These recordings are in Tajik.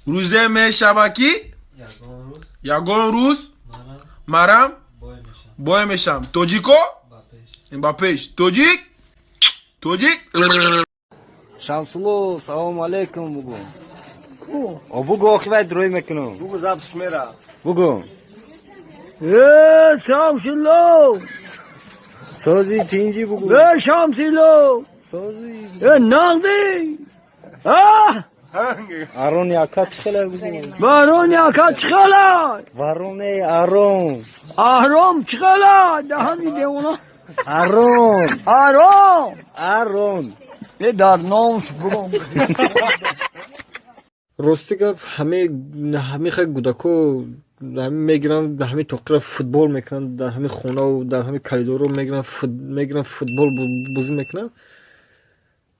Рӯзе мешава ки ягон рӯз марам бой мешавам. Тоҷико ба пеш. Тоҷик, тоҷик. Шамсулло, салому алейкум бугу. О бугу, охи вай дурӯй мекунам. Бугу, запись мера. Бугу. Э, Шамсулло! Сози, тинҷи, бугу. Э, Шамсулло! Сози. Э, нағди! А! Арон яка чӣ хела, бугу? Варон яка чӣ хела? Вароне, арон. Аҳром чӣ хела? Даҳани девона. Арон. Аром! Арон. Э, дар номш бугум. Рости гап, ҳами хай гудако ҳами мегиранд, ҳами тоқира футбол мекунанд, дар ҳами хонаву дар ҳами коридорро мегиранд, футбол бозӣ мекунанд.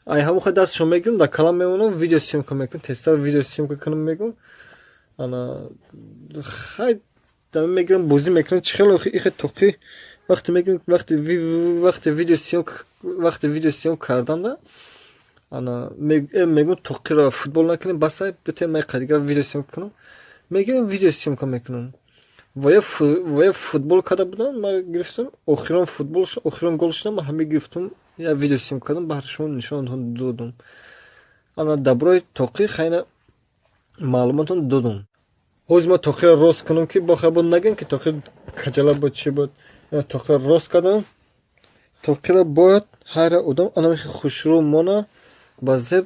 Ай ҳамон хай дастшон мегирам, дар калам мемонам, видеосъёмка мекунам, тезтар видеосъёмка кунам мегӯм. Ана хай мегирам, бозӣ мекунам, чӣ хеле ихе тоқӣ вақте мегирам, вақте видеосъёмка карданда, ана мегӯм, тоқиро футбол накунем, басай бите, ман қадига видеосъёмка кунам. Мегирам, видеосъёмка мекунам. Ва я футбол карда будам, ман гирифтам охирон футбол, охирон гол шудам, ман ҳами гирифтам, я видеосъёмка кардам, баҳри шумо нишон додум. Ана даброи тоқӣ хайна маълумотон додум. Ҳозир ман тоқиро рост кунам, ки бохабо нагӯем, ки тоқи каҷала буд, чӣ буд. Тоқиро рост кардам. Тоқиро бояд ҳар одам анамихи хушрӯ мона ба зеб.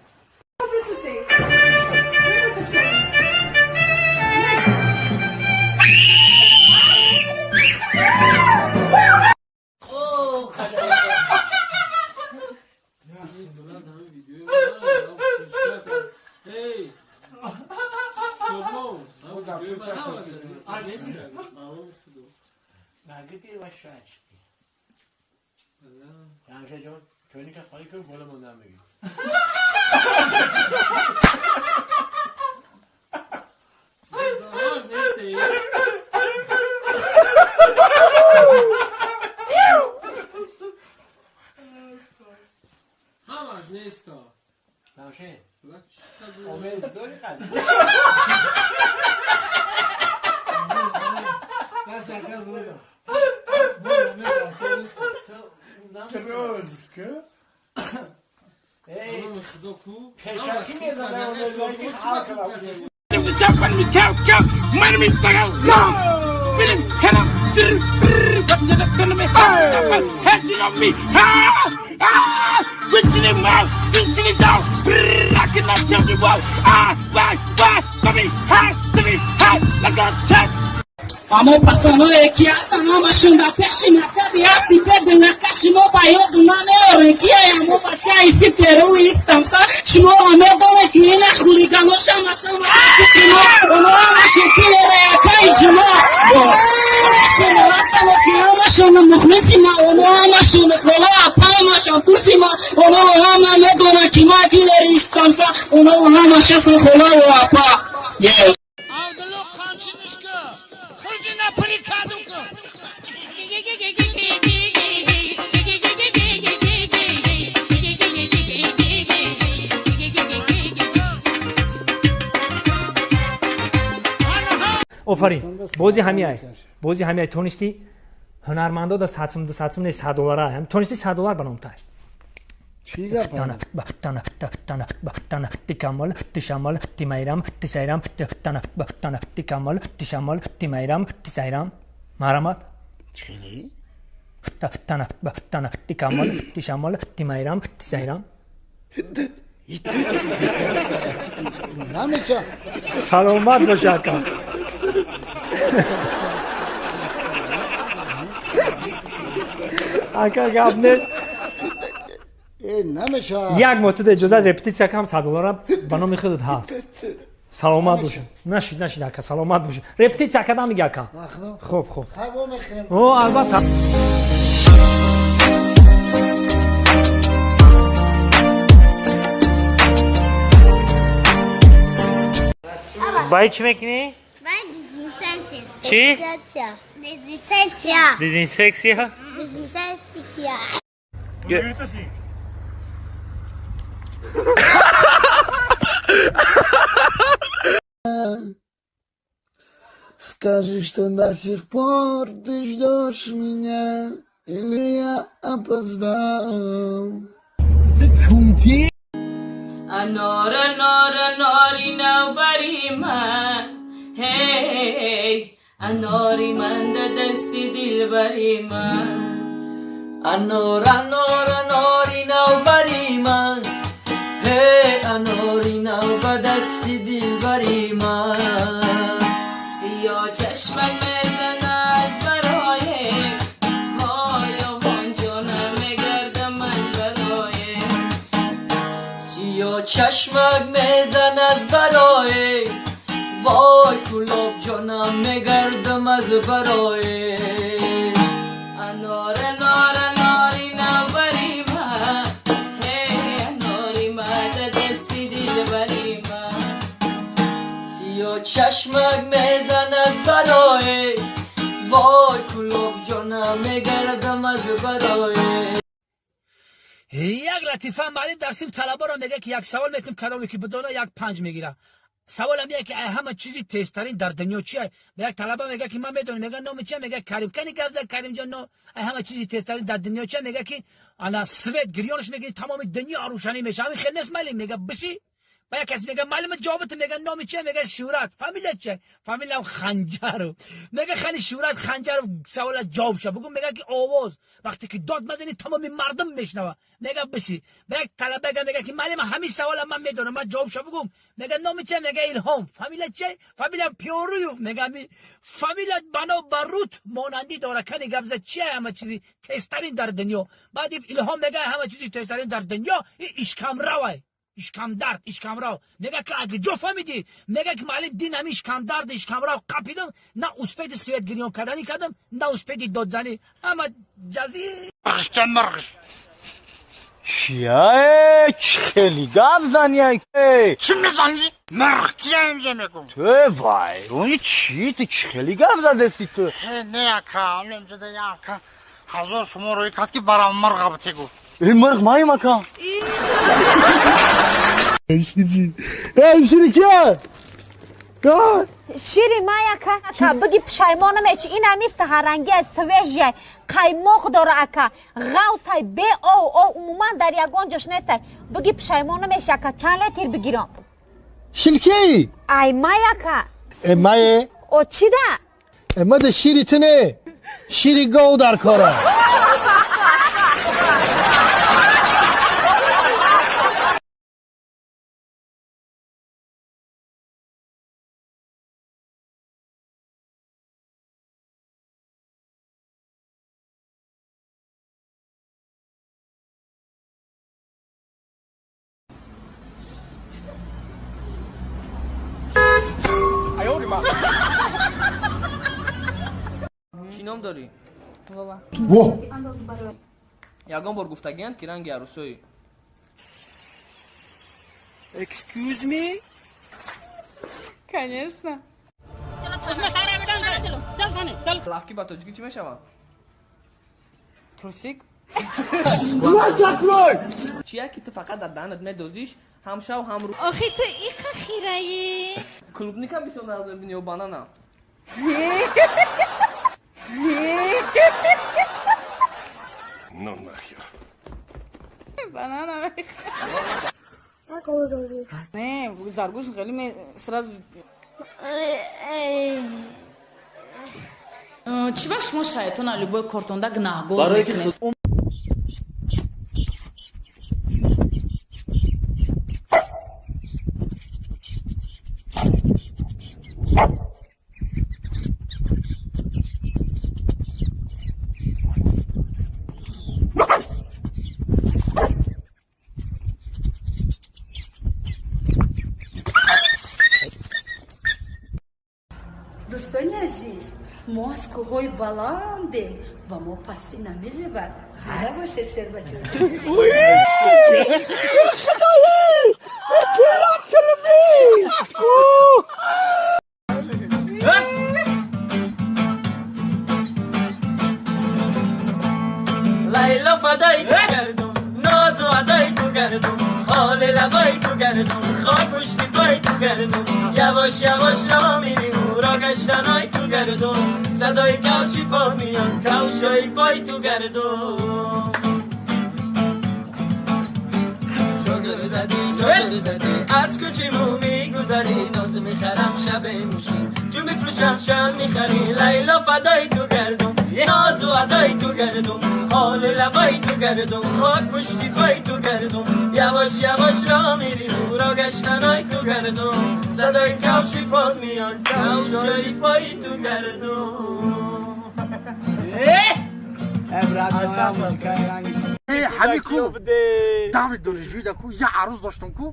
Amor passando que hasta na machunda peixe na cabeça e pede na caixa mo baio do na meu que é amor batia esse peru estamsa chimo amor do que na chuligano chama chama que no no ama que le é cai de mo chimo hasta no que ama chama mukhlisima ono ama chama khola apa chama tursima ono ama me do na que ma que le estamsa ono ama chama khola apa yeah. Офарин, бози ҳамиай, бози ҳамиай, тонисти ҳунармандо да садсум, ду садсум не, 100 доллара ҳам тонисти, 100 доллар ба ном тай. Тана тана тана тана тикамол тишамол тимайрам тисайрам тана тана тикамол тишамол тимайрам тисайрам. Марамат. Чили? Тана тана тикамол тишамол тимайрам тисайрам. Намеша. Саломат бош, ака. Ака, гап нест. Э, намеша. Як моҳ туда иҷозат, репетитсия кам, 100 доллара ба номи худат ҳаст. Саломат бош. Нашид, нашид, ака, саломат бош. Репетитсия кардам мига, ака. Хуб, хуб. О, албатта. Вай, чӣ мекунӣ? Вай, дезинсекция. Чӣ? Дезинсекция. Дезинсексия? Дезинсекция. Скажи, что до сих пор ты ждешь меня, или я опоздал. Ты кунти? Анор, анор, анори навбари ман, ҳей, анори ман да дасти дилбари ман. Анор, анор, анори навбари ман, ҳей, анори нав ба дасти дилбари ман. Сиё чашмак мезан аз барое, вой овон ҷонам мегардам ман барое. Сиё чашмак мезан аз барое, вой кулоб ҷонам мегардам аз барое. Анор, анор, анори навбари ман, ҳей, анори ман да дасти дилбари ман. Сиё чашмак мезан аз барое, вой кулоб ҷонам мегардам аз барое. Як латифа муаллим дар синф талабаро мегӯяд, ки як савол метим, кадоме ки бидона, як панҷ мегира. Саволам як, ки ҳама чизи тезтарин дар дунё чия? Ба як талаба мегӯяд, ки ман медонам. Мегӯяд, номи чия? Мегӯяд, Карим. Кани гап зад, Каримҷон, но ҳама чизи тезтарин дар дунё чия? Мегӯяд, ки ана свет гирёнш мегирӣ, тамоми дунё рӯшанӣ мешава. Ҳамин хел нест, муаллим? Мегӯяд, биши. Ба як кас мегӯяд, муаллим, ҷавобат. Мегӯяд, номи чия? Мегӯяд, Шӯрат. Фамилия чия? Фамилиям Ханҷаров. Мегӯяд, хани Шӯрат Ханҷаров, савола ҷавоб ша бугӯ. Мегӯяд, ки овоз, вақте ки дод мазанӣ, тамоми мардум мешнава. Мегӯяд, биши. Ба як талаба мегӯяд, ки муаллим, ҳамин савола ман медонам, ман ҷавоб ша бугӯм. Мегӯяд, номи чия? Мегӯяд, Илҳом. Фамилия чия? Фамилиям Пиёруев. Мегӯяд, ҳами фамилия бано ба рут монандӣ дора. Кани гап зад, чия ҳама чизи тезтарин дар дунё? Баъди Илҳом мегӯяд, ҳама чизи тезтарин дар дунё ишкамравай, ишкамдард, ишкамрав. Мегӯяд, ки ҷо фаҳмидӣ? Мегӯяд, ки муаллим, дин ҳами ишкамдард, ишкамрав қапидам, на успеди свет гирён карданӣ кардам, на успеди додзанӣ, ҳама ҷази. Чия, чӣ хеле гап занӣ? Чӣ мезанӣ? Мирғ кия имҷа мегум? Ту вайрони чӣ? Ту чӣ хеле гап задеси ту? Не, ака, имҷа да ака ҳазор сумо рӯй кард, ки барам мирға битегу. Э, мирғ маем, ака. Эй, шири кия? Шири май, ака, биги, пушаймон намеши. Ин ҳами саҳаранги аз свежий, қаймоқ дора, ака, ғавсай, бе ов, умуман дар ягон ҷош нестай. Биги, пушаймон намеши, ака. Чанд литр бигирам? Шири кии? Ай май, ака. Э, мае? О, чида? Э, мада шири ту не, шири гов дар кора. Чӣ ном дорӣ? Во. Ягон бор гуфтагиянд, ки ранги арӯсоӣ? Excuse me? Конечно. Лафки ба тоҷикӣ чӣ мешавад? Трусик. Чия, ки ту фақат дар даҳанат медозиш, ҳам шав, ҳам рӯ? Охи, ту иқа хираӣ. Клубника бисёр нағз мебинӣ ё банана? Ну нахер. Банана. Не, заргуш хеле ме сразу. Чӣ ба шумо шайтона любой кортонда гунаҳгор Барои ки мекунед? Дӯстони азиз, мо аз кӯҳҳои баландем, ба мо пастӣ намезебад. Зинда бошед, шербачо. Лайло, фадои ту гардум, нозу адои ту гардум, холи лабои ту гардум, хок пушти пои ту гардум. یواش یواش را میری را گشتنای تو گردون، صدای کفشی پا میان کفشای پای تو گردون. چادر زدی چادر زدی از کوچیمو میگذری، ناز میخرم شب موشی جو میفروشم شم میخری، لیلا فدای تو گردون، ناز و ادای تو گردون، خال لبای تو گردون، خاک پشتی پای تو گردون. یواش یواش را میری را گشتنای تو گردون، صدای کفشی پا میان کفشای پای تو گردون. ҳами ку даври донишҷӯида ку як арӯз доштам ку,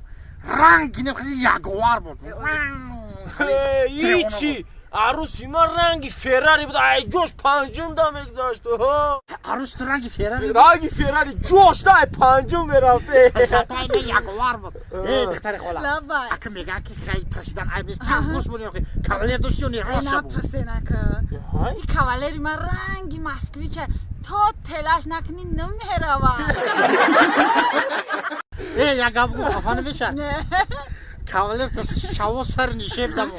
ранги не, хеле ягуар буд. Ичи, арӯси ман ранги Феррари буд, ай ҷош панҷум да мегузашт. Арӯс ту ранги Феррари? Ранги Феррари, ҷош да ай панҷум мерафт. Ягуар буд. Э, духтари хола, ака, мегӯян ки хеле прасидан айб нест, гӯш буд, кавалер дошти ё не? Рост? Напурсен, ака, и кавалери ман ранги Москвича, то телаш накунӣ намеравад. Э, як гап гӯ, хафа намешавад? Кавалер та шаво сар нишеб дамо.